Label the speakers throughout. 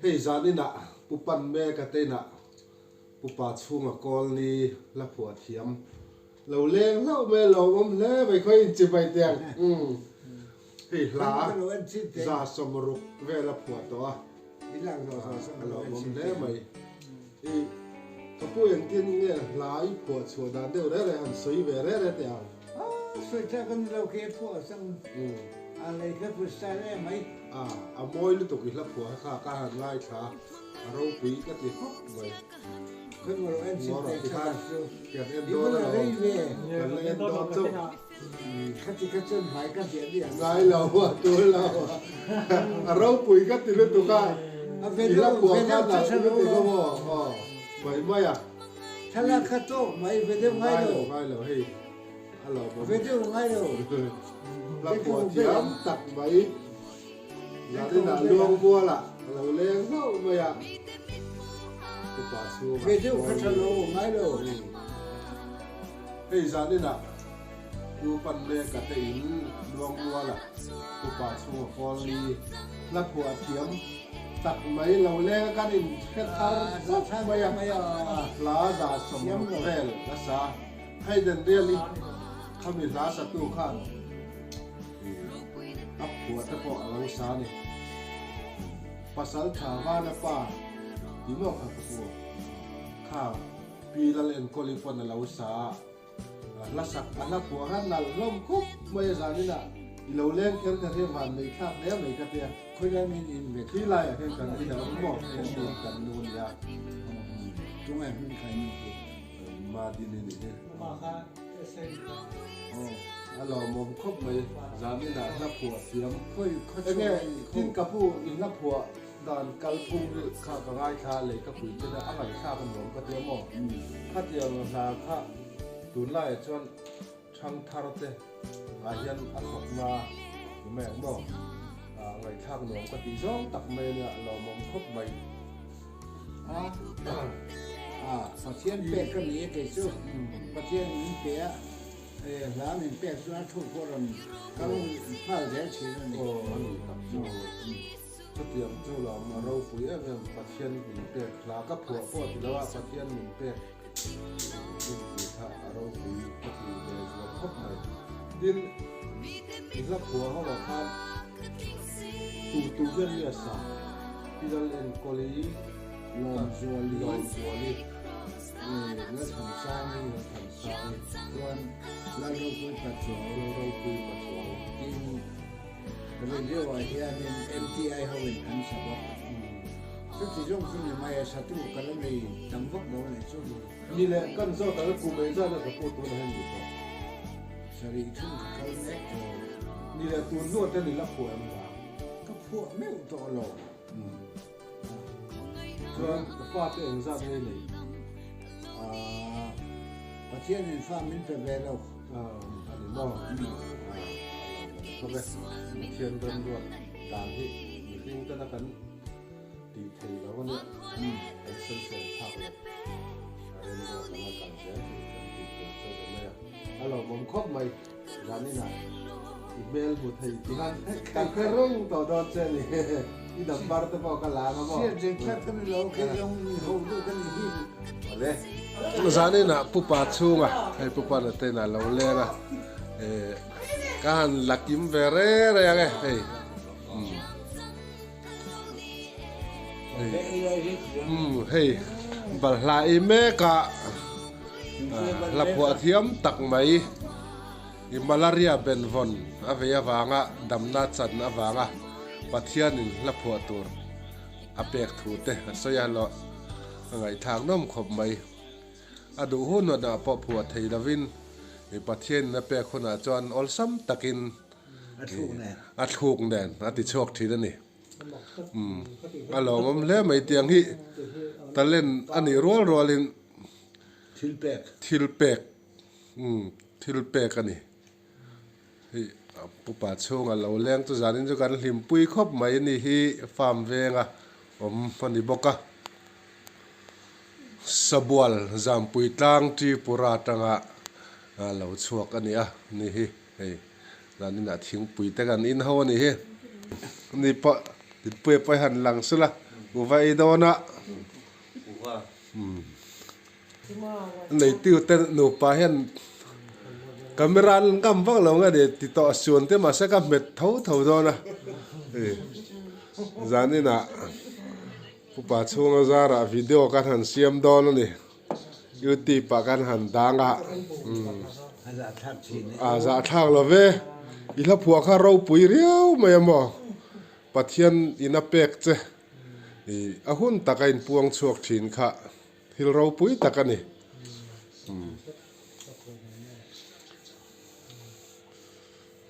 Speaker 1: Hei zaninah Pu Pan Meka te inah Pu Pa chhunga Kawlni hla phuah thiam lo leng hlauh mai a lawmawm hle mai khawi in chibai teh ang. Umm hei hla 160 vel a phuah tawh a, a lawmawm hle mai. I ka pu engtin nge hla i phuah chhuah dan deuh reh reh han sawi ve reh reh teh ang.
Speaker 2: A sawi tlak a ni lo khi a phuah sang a lei kha phu style em mai.
Speaker 1: A a mawi lutuk i hla phuah kha ka han ngaithla a ropui ka ti khawp mai.
Speaker 2: Khawi maw lo en chin teh tha chu
Speaker 1: kan en
Speaker 2: i
Speaker 1: dawn
Speaker 2: bula
Speaker 1: alawm
Speaker 2: rei ve.
Speaker 1: Kan la en dawn chauh.
Speaker 2: Khati kha chuan hmai ka hliah diah.
Speaker 1: Ngai lo a tul lo a a ropui ka ti lutuk a i hla phuah kha nalh lutuk a maw aw mai mai a.
Speaker 2: Thlalak kha tawk mai ve deuh ngai lo.
Speaker 1: Ngai lo hei a lo bawm.
Speaker 2: Ve deuh ngai lo.
Speaker 1: Hla phuah thiam tak mai zaninah luangmual ah a lo leng hlauh mai a upa chhungah.
Speaker 2: Ve deuh kha tha lo ngai lo.
Speaker 1: Hei zaninah Pu Panleka te in Luangmuala upa chhunga Kawlni hla phuah thiam tak mai lo leng a kan in hre thar chauh mai a, hla 60 vel a sa. Hei den rial i khami hla satu khan a phuah te pawh a lo sa a ni. Pasal tha vana pa ti maw kha ka pu kha Pi Lal Enkawli pawn a lo sa a. Hla sak a hla phuah khan nalh hlawm khup mai a zanin ah i lo leng kher kher hi van nei thlak hle mai ka tia.
Speaker 2: Khawilai min in ve
Speaker 1: Khi laiah hian kan in a awm maw heng hi kan nu a nia.
Speaker 2: Tungai hmun khai nu khi.
Speaker 1: Ma din i nih hi.
Speaker 3: Ma kha SA.
Speaker 1: Aw a lawmawm khawp mai zanin ah hla phuah thiam.
Speaker 2: Khawi khaw
Speaker 1: Enge
Speaker 2: chhung in
Speaker 1: tin ka pu i hla phuah dan kalphung hi kha ka ngaithla lei ka pui ten a a ngaihthlak a nuam ka tia maw? Khatiang hla kha tunlaiah chuan thangthar te ah hian a thawk na ni mai ang maw? Ngaihthlak nuam ka tih zawng tak mai a nia, lawmawm khawp mai.
Speaker 2: A, a, Pathian pek ka ni e kei chu, Pathian min pe a. Hla min pek chuan a thu pawh rawn kal nghal zel thin a ni.
Speaker 1: Aw a ni tak chu. Chutiang chu lawm a ropui em em Pathian min pek hla ka phuah pawh ti lo a Pathian min pek in tih kha a ropui ka ti ve zual khawp mai. Tin i hla phuah ho ah khan tu tu hian nge sa Pi Lal Enkawli
Speaker 2: Lawmzuali
Speaker 1: Lawmzuali
Speaker 2: Lalthansangi
Speaker 1: Lalthansangi
Speaker 2: chuan Lalropui Pachuau
Speaker 1: Lalropui Pachuau
Speaker 2: tin Radio ah hianin MTI ho in an sa bawk. Chuti zawng chu ni mai a satu ka la nei tam vak lo a nih chu.
Speaker 1: Ni leh kan zawt ang e kum ei zan a ka pu tunah hian ni tawh.
Speaker 2: Sarih thung ka kal mek tawh.
Speaker 1: Ni leh tun hnuah te ni la phuah em la?
Speaker 2: Ka phuah meuh tawh lo.
Speaker 1: Chuan ka fate engzat nge nei?
Speaker 2: Aaa Pathian in fa min pe ve lo.
Speaker 1: Aaa a ni maw? Aaa a lo la khawp e. Pathian remruat dan hi mihring tana kan tih thei lo a nia. Kan sawisel phak lo. A remruat anga kal zel hi kan tih tur chu a ni mai a. A lawmawm khawp mai. Zaninah i hmel hmu thei ti khan kan hre reng tawh dawn che a ni. I number te pawh ka la ang a maw?
Speaker 2: Hriat reng thlak ka ni lo, kei zawng mi ho duh ka ni hi.
Speaker 1: Awle. Zaninah pupa chhunga hei pupa na te inah lo leng a, ka han la kim ve reng reng e hei. Hei balhla i mek a hla phuah thiam tak mai i malaria benvawn a vei avanga damna chan avanga Pathianin hla phuah tur a pek thu te a sawi a hlawh a ngaihthlak nawm khawp mai. A duh hun hunah pawh phuah thei lovin i Pathianin a pek hunah chuan awlsam takin A thluk nen a ti chhuak thin a ni. Umm a lawmawm hle mai tiang hi talent a nih rual rualin thil pek umm thil pek a ni. Hei pupa chhunga lo leng chu zanin chu kan hlimpui khawp mai a ni hi farm venga awm a ni bawk a. Sabual Zampui tlang Tripura atanga lo chhuak a ni a ni hi. Hei zanin ah thingpui te kan in ho a nih hi. Ni pawh Dinpuia pawh hi han lang sul a. Kuhva ei dawn a. Neitu te nupa hian camera an ngam vak lo nge ni ti tawh suan te mahse ka hmet tho tho dawn a. Zaninah upa chhunga zarah video kan han siam dawn a ni. Youtube ah kan han dang a a zahthlak lo ve i hla phuah kha ropui riau mai a maw Pathian in a pek che i a hun tak a inpuang chhuak thin kha thil ropui tak a ni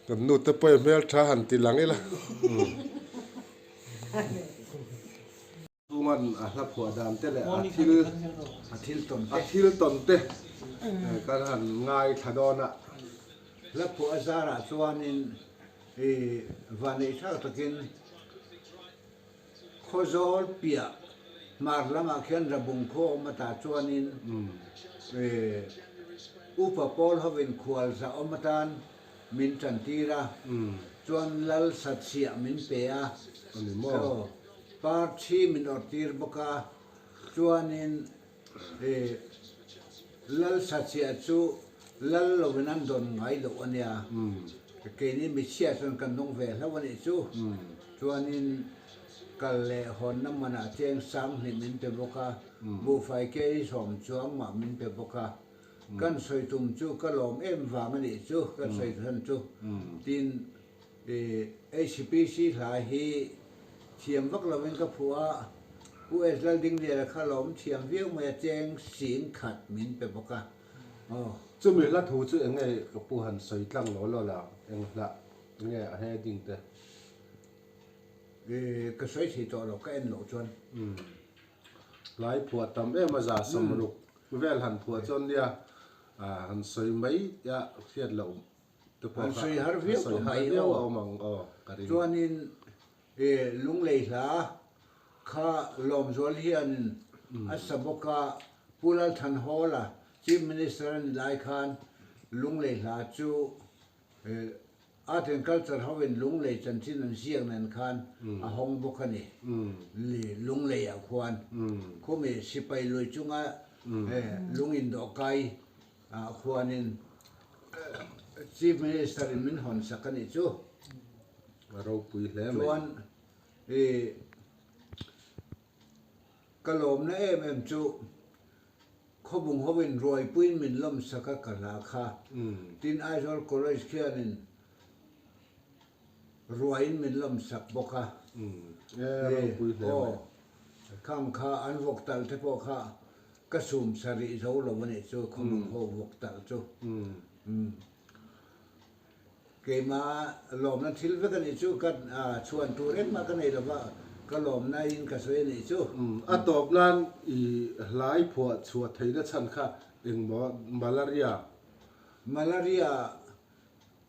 Speaker 1: kan nu te pawh i hmeltha han ti lang ila. Chungan a hla phuah dan te leh a thil
Speaker 2: a thil tawn te
Speaker 1: a thil tawn te kan han ngaithla dawn a.
Speaker 2: Hla phuah a zarah chuanin i vanneih thlak takin Khawzawl piah hmar lamah khian Rabung khaw awm atah chuanin i Upa Pawl hovin khual zah awm atan min tantir a, chuan Lal Satchhiah min pe a, aw. Parthi min awrhtir bawk a, chuanin i Lal Satchhiah chu Lal lovin an dawn ngai loh a nia, keini michhia chuan kan dawng ve hlauh a nih chu. Chuanin kal leh hawnna manah cheng sanghnih min pe bawk a, buhfai kei sawm chuang mah min pe bawk a. Kan sawi tum chu ka lawm em vang a nih chu, kan sawi chhan chu. Tin, I HPC hla hi thiam vak lovin ka phuah a, Pu S. Laldingliana kha lawm thiam viau mai a cheng sing khat min pe bawk a, aw.
Speaker 1: Chumi hla thu chu eng nge ka pu han sawi tlang law law la, eng hla nge a heading te?
Speaker 2: I ka sawi thei tawh lo, ka en loh chuan.
Speaker 1: Umm. Hlai phuah tam em a za 60 vel han phuah chuan nia han sawi mai a hriat loh.
Speaker 2: An sawi har viau tawh mai aw. Chuanin Lunglei hla kha Lawmzual hianin a sa bawk a, Pu Lalthanhawla Chief Minister a ni lai khan Lunglei hla chu Art and Culture hoin Lunglei chanchin an ziak nen khan a hawng bawk a ni. Lungleiah khuan khumi sipai lui chunga lung indawhkai Ah khuanin Chief Minister in min hawn sak a nih chu.
Speaker 1: A ropui hle mai.
Speaker 2: Chuan i ka lawmna em em chu Khawbung ho in ruaipuiin min lawm sak a ka hla kha. Tin Aizawl College khianin ruaiin min lawm sak bawk a.
Speaker 1: E ropui hle mai.
Speaker 2: Aw khang kha an vawk talh te pawh kha Ka sum sarih zo lo a nih chu khawmung ho vawk talh chu. Keimah lawmna thil vek a nih chu ka chhuan tur engmah ka nei lova ka lawmna in ka sawi a nih chu.
Speaker 1: A tawp nan i hlai phuah chhuah theihna chhan kha engmaw malaria?
Speaker 2: Malaria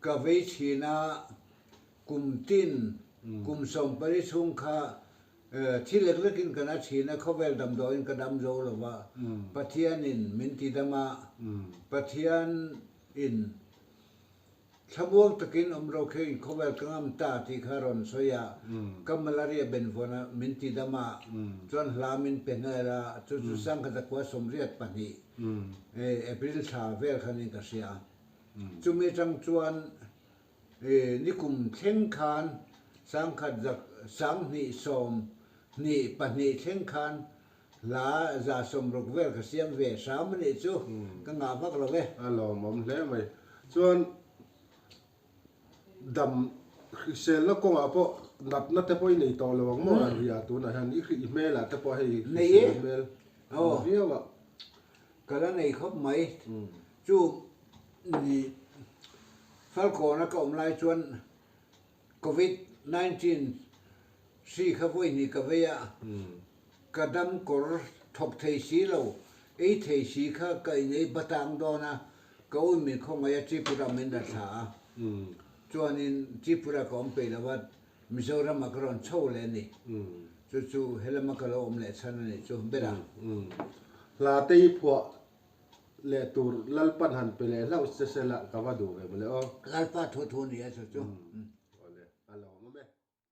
Speaker 2: ka vei thin a, kum tin kum 18 chhung kha Thi lek lekin ka na thin a, khawvel damdawiin ka dam zo lo va, Pathianin min ti dam a, Pathianin thlamuang takin awm ro khengin khawvel ka ngam ta tih kha rawn sawi a, ka malaria benvawn a min ti dam a, chuan hla min pe nghal a, chu chu Sangkhat khua 82 April thla vel khanin ka hria a, chumi atang chuan Nikum thleng khan sangkhat zak 20 22 thleng khan hla 160 vel ka siam ve hram a nih chu ka ngah vak lo e.
Speaker 1: A lawmawm hle mai. Chuan dam hriselna kawngah pawh natna te pawh i nei tawh lo ang maw a ria tunah hian i hmelah te pawh hei hrisel hmel a ni viau a.
Speaker 2: Ka la nei khawp mai. Chu ni Falkawna ka awm lai chuan Covid 19 hri kha vawi hnih ka vei a, ka dam kawr thawk thei si lo, ei thei si kha ka inei batang dawn a, ka u min khawngaih a Tripura min la thla a, chuanin Tripura ka awm peih lo a, Mizoram ah ka rawn chho leh a ni. Chu chu helama ka lo awm leh chhan a nih chu ber a.
Speaker 1: Hla te hi phuah leh tur Lalpan han pe leh hlauh che se lah ka va duh ve mawle aw.
Speaker 2: Lalpa thu thu ni a chu chu.